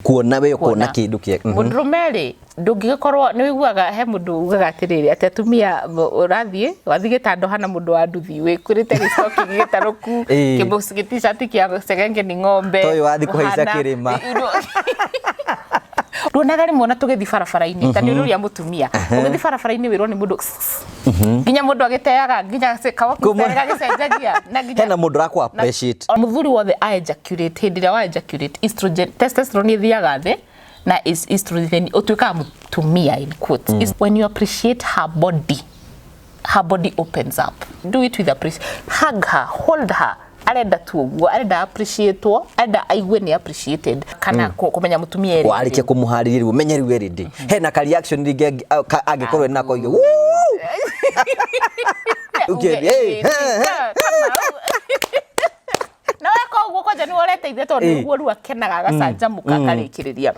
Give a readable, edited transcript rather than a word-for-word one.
Kuona we kuona Kuona. Kindu kia. Mũndũrũme rĩ, ndũngĩgĩkorwo nĩ ũiguaga he mũndũ ugaga atĩrĩrĩ, atĩ atumia ũrathiĩ wathiĩ gĩtanda hana mũndũ wa nduthi wĩkĩrĩte gĩcoki gĩtarũku, gĩticati kĩa cegenge nĩ ng'ombe. Ta ũyũ wathiĩ kũhaica ũhana- kĩrĩma. Nduonaga rĩmwe ona tũgĩthiĩ barabara-inĩ, ta nĩ ũrĩa mũtumia ũgĩthiĩ barabara-inĩ wĩrwo nĩ mũndũ, nginya mũndũ agĩteaga nginya gagĩcenjagia na nginya Hena mũndũ ũrakũ appreciate. Na mũthuri wothe a ejaculate, hĩndĩ ĩrĩa wa ejaculate, estrogen, testosterone ĩthiaga thĩ na is estrogen ũtuĩkaga mũtumia in quotes. Is when you appreciate her body, her body opens up. Do it with appreciation. Hug her, hold her. Arenda tu ũguo, arenda appreciatewo, arenda aigue nĩ appreciated, kana kũmenya mũtumia ere. Warĩkia kũmũharĩria rĩu, ũmenye rĩu ĩrĩndĩ hena ka reaction rĩngĩ angĩkorwo enako oige "Woo!" Uge, "Hey, he, he." Na weka ũguo kwanja nĩ ũreteithia, tondũ nĩguo rĩu akenaga, agacanjamũka, akarĩkĩrĩria.